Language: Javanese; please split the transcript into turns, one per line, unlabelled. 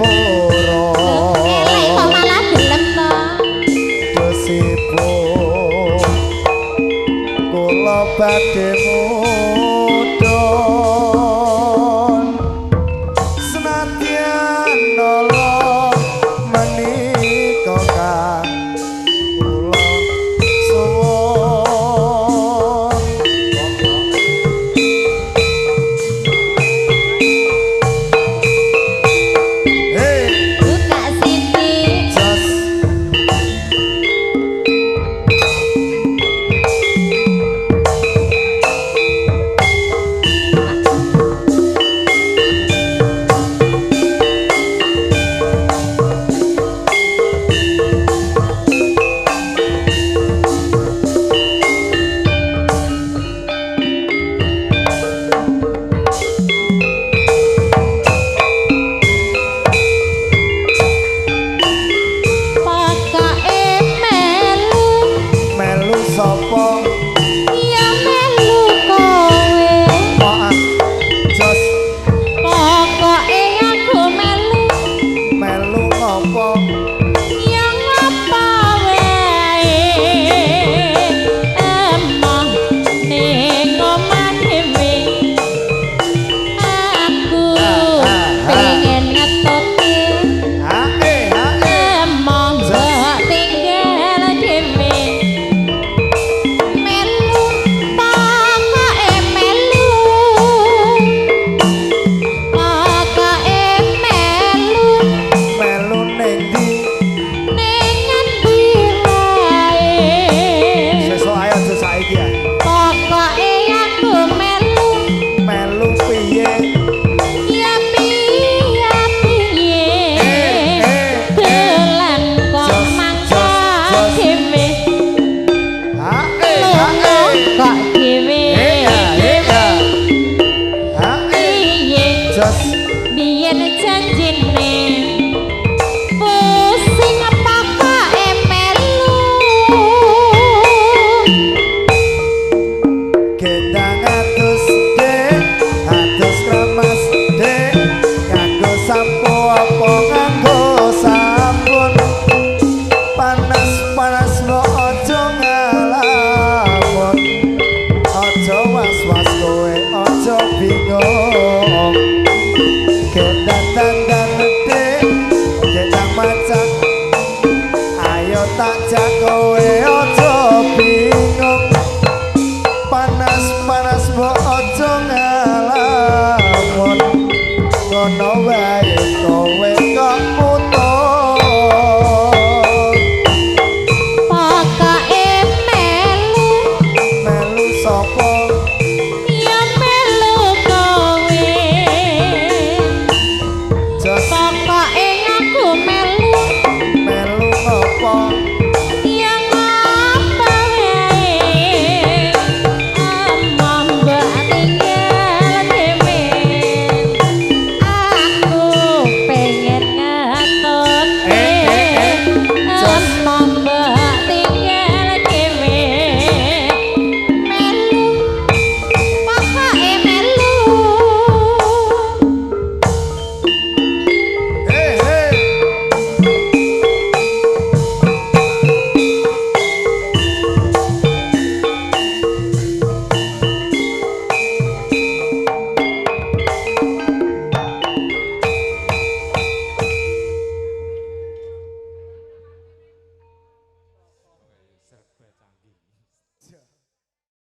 Sepuro.
Elek kok malah gelem to.
Sipun kula badhe mudhun senadyan nala menika kang kula suwun. Hey,
Buka Siti.
Jos.
Pokoke melu.
Melu sapa?
Ya melu kowe.
Maaf. Jos.
Pokoke aku melu.
Melu ngopo?
Ya ngapa wae. Emoh ning omah dhewe. Aku pengen ngetutke.
Hae hae.
Emoh mbok tinggal dhewe. Melu pokoke melu. Pokoke melu.
Melu ning ndi?
Ning ngendi wae.
Sesuk ayo aja saiki ya.
Pokoke aku melu.
Melu piye?
Ya piye piye. Dolan kok
Jos,
mangkat
jos, jos.
dhewe.
Hae
Lunga
hae.
kok dhewe dhewe.
Hae.
Piye
Jos.
biyen janjine. Pusing pokoke melu.
Gendang atus dek, atus kremes dek, nganggo sampo apa nganggo sabun? Panas-panas mbok aja ngalamun, aja was-was kowe aja bingung. Gendang dandan dek, gendang macak, ayo tak jak kowe aja bingung. Panas-panas mbok aja ngalamun, ngono wae kowe kok